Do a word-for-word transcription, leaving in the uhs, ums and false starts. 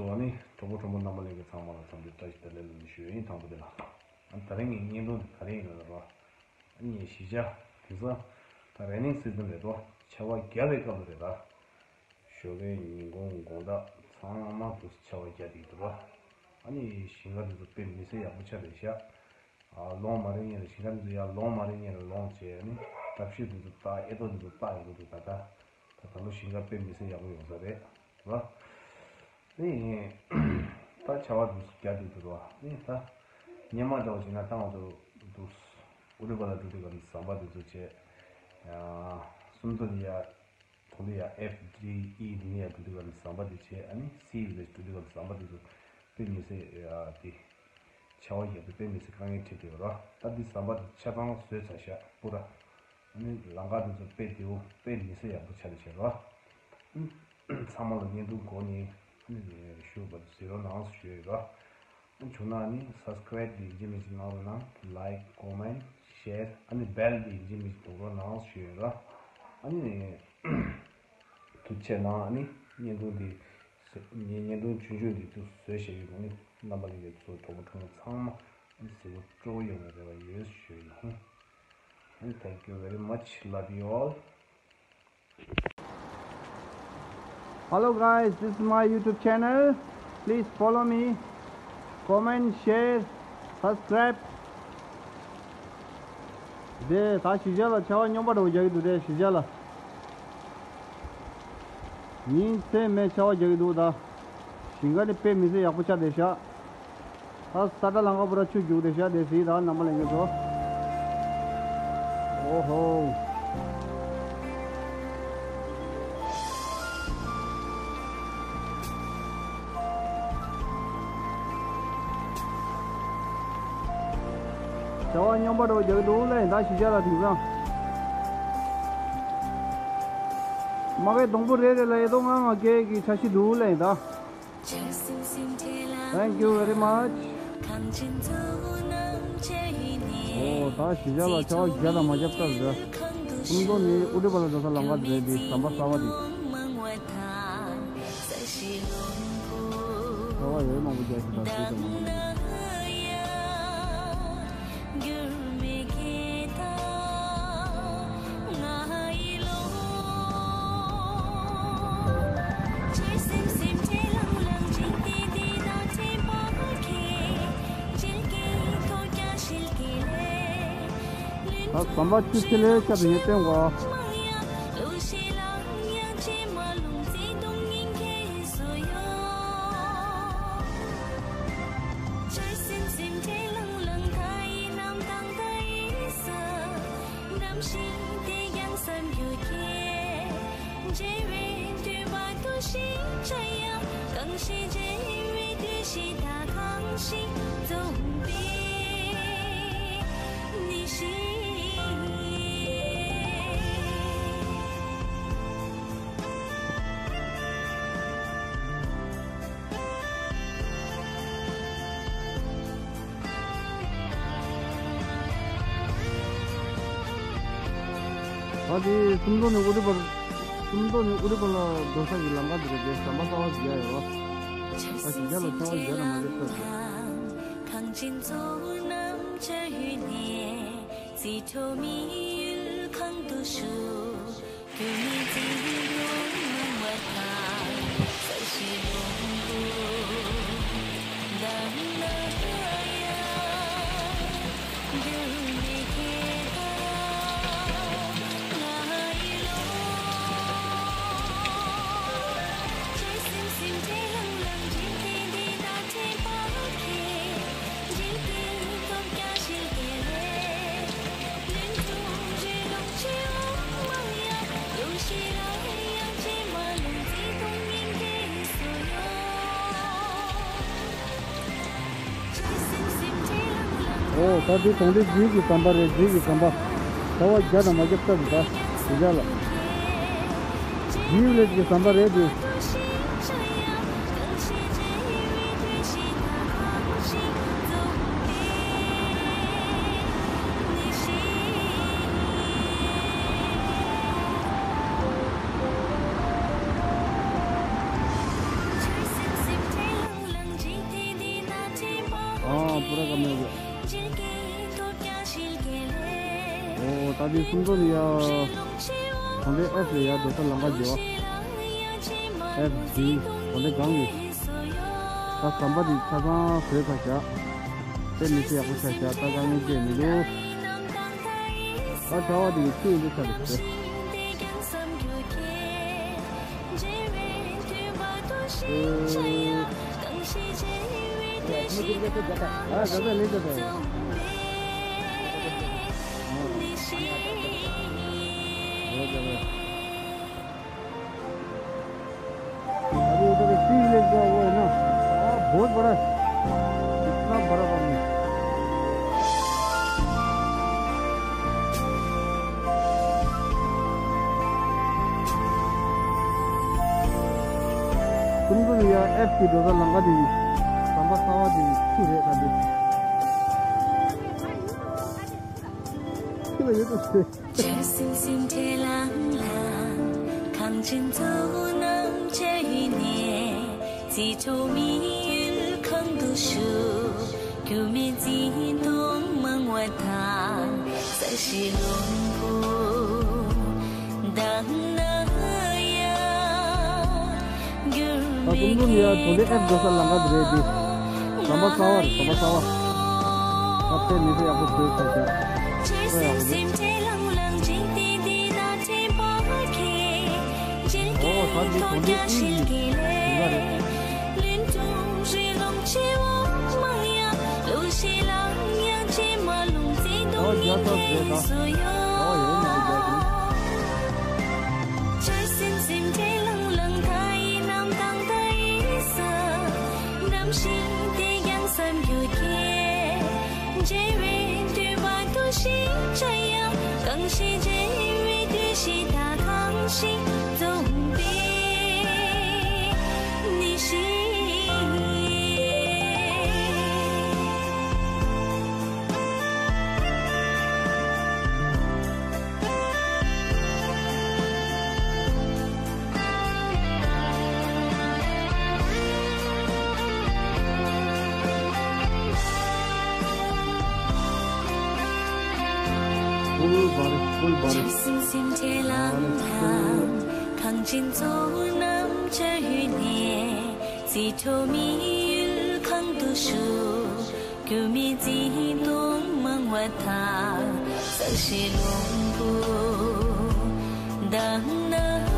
ཨ་ནི་གྲོགས་པོ་གྲོགས་མོ་རྣམ་པ་ལྷན་རྒྱས་ཚང་མ་ལ་འཚམས་འདྲི་བཀྲ་ཤིས་བདེ་ལེགས་ལ་ནི་ཞུ་ཡིན། དང་པོ་དེ་ལ་ཨ་ནི་ད་རིང་གི་བརྙན་ཐུང་འདི་ག་རེ་ཡིན་ལབ་ན་རོ། ཨ་ནི་གཞིས་ཆགས་དེང་སང་ད་རེ་ནིང་སི་ཛན་རེད་དོ། ཆར་པ་རྒྱག་པའི་སྐབས་རེད་ད། ཞོགས་ཀའི་ཉིན་གུང་དགོང་དག་ཚང་མ་དུ་ཆར་པ་རྒྱག་བསྡད་འདུག་རོ། ཨ་ནི་ཞིང་ཁ་དེ་ཚོ་དཔེ་མི་སྲིད་ཡག་པོ་ཆགས་བསྡད་ཤག་ཨ་ལོང་མ་རེ་ཉེ་རེ་ཞིང་ཁ་འདི་ཚོ་ཡར་ལོང་མ་རེ་ཉེ་རེ་ལོང་བྱས་ནི་རྟ་ཕྱུགས་འདི་ཚོ་བཏགས་ཨེ་ཏོ་འདི་ཚོ་བཏགས་ཡོང་གི་འདུག་ད་ལྟ་ད་ད་ལོ་ཞིང་ཁ་དཔེ་མི་སྲིད་ཡག་པོ་ཡོང་ས་རེད་ར། ནི་ད་ཆར་པ་འདི་ཚོ་རྒྱག་འདི་འདུག་ར། ནི་ད་སྙེ་མ་འདྲ་བོ་བྱས་ན་ད་ང་ཚོ་འདུག་ཨུ་རི་པ་ལ་འགྲོ་དུས་ག་ནི་ཟམ་པ་འདི་ཚོ་བྱས་གསུམ་དུ་ནི་ཡ། ཐོག་ལ་ཡ་ཨེཕ་ཌི་ཨི་འདི་ནས་ཡ་འགྲོ་དུས་ག་ལ་ཟམ་པ་འདི་བྱས། ཨ་ནི་སི་ལ་འགྲོ་དུས་ག་ལ་ཟམ་པ་འདི་ཚོ་དཔེ་མི་སྲིད་ཡ་དེ་ཆར་པ་ཡག་པོ་དཔེ་མི་སྲིད་དཀའ་ངལ་འཕྲད་དེ་ར། ད་འདི་ཟམ་པ་འདི་ཆ་ཚང་བཟོས་ཚར་ཤག་པུ་ར། ཨ་ནི་ལམ་ཁ་འདི་ཚོ་དཔེ་བདེ་བོ་དཔེ་མི་སྲིད་ཡག་པོ་ཆགས་བྱས་ར། ཚང་མ་ལ་བརྙན་ཐུང་གོ་ནི་ཨ་ནི་ཞུ་བ་ཟེར་རོགས་གནང་ཞུ་ཡོད་ར། བྱུང་ན་ནི་སབ་སི་ཀ་རེབ་འདི་ཡིན་གཅིག་མིན་གཅིག་གནང་རོགས་གནང་། ལའིཀ་ཀོ་མེན་ཤེར་ཨ་ནི་བེལ་འདི་ཡིན་གཅིག་མིན་གཅིག་གཏོང་རོགས་གནང་ཞུ་ཡིན་ར། ཨ་ནི་ཐུགས་རྗེ་གནང་། ཨ་ནི་བརྙན་ཐུང་འདི་ངའི་བརྙན་ཐུང་ཆུང་ཆུང་འདི་ཚོ་བཟོས་བཞག་ཡོད། ཨ་ནི་རྣམ་པ་ལྷན་རྒྱས་ཚོ་གྲོགས་པོ་གྲོགས་མོ་ཚང་མ་ཨ་ནི་གཟིགས་པ་སྤྲོ་པོ་ཡོང་བའི་རེ་བ་ཡོད་ཞུ་ཡིན། ཨ་ནི་thank you very much, love you all. Hello guys, this is my YouTube channel. Please follow me, comment, share, subscribe. དེ་ད་གཞིས་ཆགས་ལ་ཆར་པ་སྨྱོན་པ་འདྲ་བོ་རྒྱག་གི་འདུག་དེ་གཞིས་ཆགས་ལ། ཉིན་མཚན་མེད་ཆར་པ་རྒྱག་གི་འདུག་ད་ཞིང་ཁ་ནི་དཔེ་མི་སྲིད་ཡག་པོ་ཆགས་བསྡད་ཤག་ད་ས་ཁྲ་ལམ་ཁ་པུ་ར་ཆུ་རྒྱུག་བསྡད་ཤག་དེ་གཟིགས་ད་རྣམ་པ་ལྷན་རྒྱས་ཚོ། ཨོ་ཧོ། ཆར་པ་སྨྱོན་པ་འདྲ་བོ་རྒྱག་གི་འདུག་ལེ། ད་གཞིས་ཆགས་ལ་དེང་སང་མ་གི་སྡོང་པོ་རེ་རེ་ལ་ཨེ་ཏོ་ལྔ་ལྔ་བརྒྱད་ཀྱི་འཆར་གཞི་འདུག་ལེ་ད། Thank you very much. ཨོ་ད་གཞིས་ཆགས་ལ་ཆར་པ་རྒྱག་དང་མ་རྒྱག་སྐབས་རེད། སུམ་མདོ་ནས་ཨུ་ཏི་པ་ལ་འགྲོ་ས་ལམ་ཁ་དེ་རེད། དེ་ཟམ་པ་གསར་པ་དེ། གསར་པ་ཡོད་མང་པོ་རྒྱག་ཤི་ད་དེ་དང་མ་འགྲོ། ད་ཟམ་པ་ཆུ་ཆེ་ལེ་ཤ་དེ་ངས་སྟོན་གོ། ད་དེ་སུམ་མདོ་ནས་ཨུ་ཏི་པར། སུམ་མདོ་ནས་ཨུ་ཏི་པར་ལ་འགྲོ་ས་གི་ལམ་ཁ་འདི་རེད། དེ་ཟམ་པ་གསར་པ་ཞིག་རྒྱག་ཡོད་རོ། ད་ཞིང་ཆ་ལ་ཆར་པ་རྒྱག་ན་མ་རྒྱག་ས་རེད། ཨོ་ད་འདི་གྲོང་སྡེ་རྫིས་ཀྱི་ཟམ་པ་རེད། རྫིས་ཀྱི་ཟམ་པ། ཆར་པ་རྒྱག་དང་མ་རྒྱག་སྐབས་ད་དེ་ཆ་ལ། རྫིས་ལས་ཀྱི་ཟམ་པ་རེད་དེ། པོ་ར་ཀ་མེད་གི། ཨོ་ད་དེ་སུམ་མདོ་ནས་ཡ། གོང་འདྲེ་ཨེཕ་ལ་ཡ་འགྲོ་ས་ལམ་ཁ་བརྗེ་བ། ཨེཕ་ཇི། གོང་འདྲེ་སྒང་གི། ད་ཟམ་པ་དེ་ཆ་ཚང་བཟོས་ཚར་བཞག་དཔེ་མི་སྲིད་ཡག་པོ་ཆགས་བཞག་ད་དཀའ་ངལ་ཅི་ཡང་མི་འདུག་ད་བྱ་བ་དེ་ཡི་ཆུ་ཡིན་འདུག་ཆ་རེད་ཟེར། अभी उधर सी लेक गया वो है ना। हाँ, बहुत बड़ा है। इतना बड़ा पानी। तुमको भी यार एफ की दो लंका दी। संबा सावा दी। तू है अभी। ये तो ཆར་ཟིམ་ཟིམ་འདྲེ་ལངས་ལངས། གངས་ཅན་གཙོ་བོ་རྣམས་བཅར་ཡུལ་ནས། རྩིས་འཕྲོ་མི་ཡུལ་གང་དུ་བཞུགས། རྒྱུས་མེད་འཛིན་སྟོང་མང་བ་དང་། ས་གཞི་རླུང་བུ་དང་ན་ཡང་། འགྱུར་ད་མེད་ཀུན་ཀུན་ཡ་དོ་ལེ་ཨེབ་འགྲོ་ས་ལམ་ཁ་འདི་རེད་འདི། ཟམ་པ་གསར་བ་རེད། ཟམ་པ་གསར་བ། ད་དཔེ་མི་དཔེ་ཡག་པོ་བཟོས་ཚར་བཞག་དཔེ་ཡག་པོ་འདུག་ཨོ་ད་འདི་དོ་ལེ་ཨེབ་ཀྱི་ཟིན་པ་རེད། ཨོ་རྒྱ་ཐབ་རེད་ད། ཨོ་ཡོད་ན་རྒྱ་ཐབ། ཆར་ཟིམ་ཟིམ་འདྲེ་ལངས་ལངས། མཐའ་ཡི་གནམ་དྭངས་མཐའ་ཡི་ས། ནམ་ཞིག་དེ་ཡང་བསམ་རྒྱུ་སྐྱེ། བརྗེ་བའི་འདུན་པ་འདུ་ཤེས་འཆར་ཡང་། གང་ཞིག་བརྗེ་བའི་འདུ་ཤེས་ད་གང་ཞིག་འཛོམས་པའི་ནི་ཞིག་ཕུལ་བར་ཕུལ་བར། ཆར་ཟིམ་ཟིམ་འདྲེ་ལངས་ལངས། གངས་ཅན་གཙོ་བོ་རྣམས་བཅར་ཡུལ་ནས། རྩིས་འཕྲོ་མི་ཡུལ་གང་དུ་བཞུགས། རྒྱུས་མེད་འཛིན་སྟོང་མང་བ་དང་། ས་གཞི་རླུང་བུ་དང་ན་